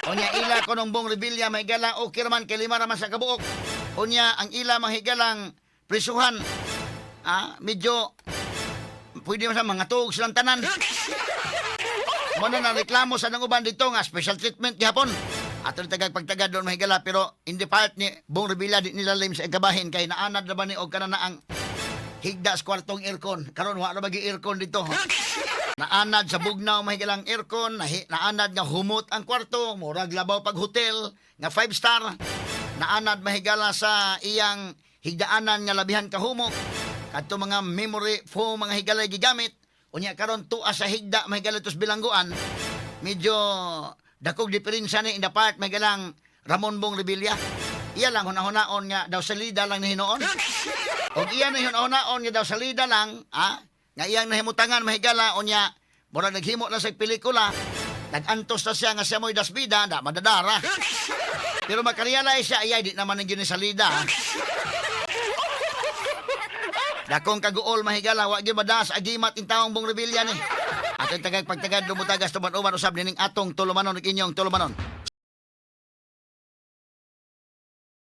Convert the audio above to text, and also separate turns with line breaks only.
Unya ila kunong Bong Revilla, mahigala, okay raman kay lima raman sa kabuok. Unya ang ila mahigalang prisuhan, medyo pwede mo sa mga tuog silang tanan. Mo na reklamo sa nang uban dito nga special treatment gihapon. Ato ni tagag pagtagad doon, mahigala, pero in the part ni Bong Revilla di nilalim sa ikabahin kay naanad na ba ni og kana na ang higda sa kwartong aircon. Karon wa ra bagi aircon dito. Naanad sa bugnaw, mahigalang aircon, naanad nga humot ang kwarto, murag labaw pag hotel nga five star. Naanad, mahigala, sa iyang higdaanan nga labihan ka humok. Kadto mga memory foam mga higala gigamit. Unya karon tuwa sa higda, mahigala, tos bilangguan. Medyo dakog diferensya ni in the part, mahigalang Ramon Bong Revilla. Iya lang hunahunahon nga daw salida lang ni hinuon. Og iya na hunahunahon nga daw salida lang, nga iyang nahimutangan, mahigala, unya murag naghimo na sa pelikula, nag-antos na siya nga siya mo'y dasbida, da madadara. Pero makarealize siya, ay, di naman ang ginisalida. Dakong kaguol, mahigala, wa gyud madas agimat in taong Bong Revilla ni. Atong tagag pagtagad lumutagas tuman-uman usab nining atong tulumanon ug inyong tulumanon.